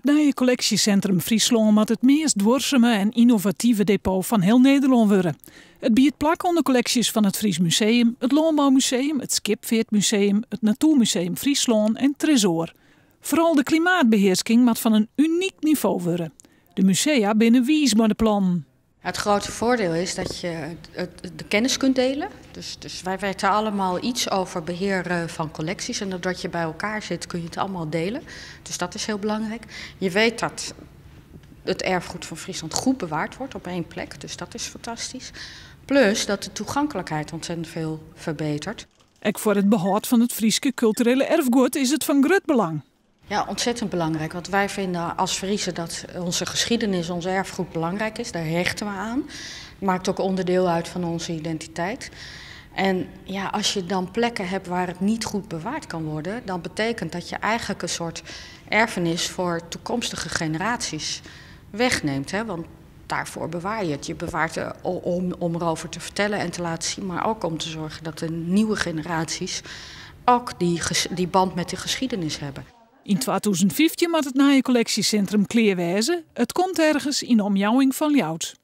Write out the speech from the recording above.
It nije kolleksjesintrum Fryslân moat it meast duorsume en ynnovative depot fan hiel Nederlân wurde. It biedt plak oan de kolleksjes fan it Fries Museum, it Lânboumuseum, it Skipfeartmuseum, it Natoermuseum Fryslân en Tresoar. Foaral de klimaatbehearsking moat fan in unyk nivo wurde. De musea binne wiis mei de plannen. Het grote voordeel is dat je de kennis kunt delen. Dus wij weten allemaal iets over beheer van collecties. En doordat je bij elkaar zit, kun je het allemaal delen. Dus dat is heel belangrijk. Je weet dat het erfgoed van Friesland goed bewaard wordt op één plek. Dus dat is fantastisch. Plus dat de toegankelijkheid ontzettend veel verbetert. Ek foar it behâld fan it Fryske kulturele erfgoed is it fan grut belang. Ja, ontzettend belangrijk. Want wij vinden als Friezen dat onze geschiedenis, ons erfgoed belangrijk is. Daar hechten we aan. Maakt ook onderdeel uit van onze identiteit. En ja, als je dan plekken hebt waar het niet goed bewaard kan worden, dan betekent dat je eigenlijk een soort erfenis voor toekomstige generaties wegneemt. Hè? Want daarvoor bewaar je het. Je bewaart het om erover te vertellen en te laten zien, maar ook om te zorgen dat de nieuwe generaties ook die band met de geschiedenis hebben. Yn 2015 moat it nije kolleksjesintrum klear wêze. It komt ergens yn de omjouwing fan Ljouwert.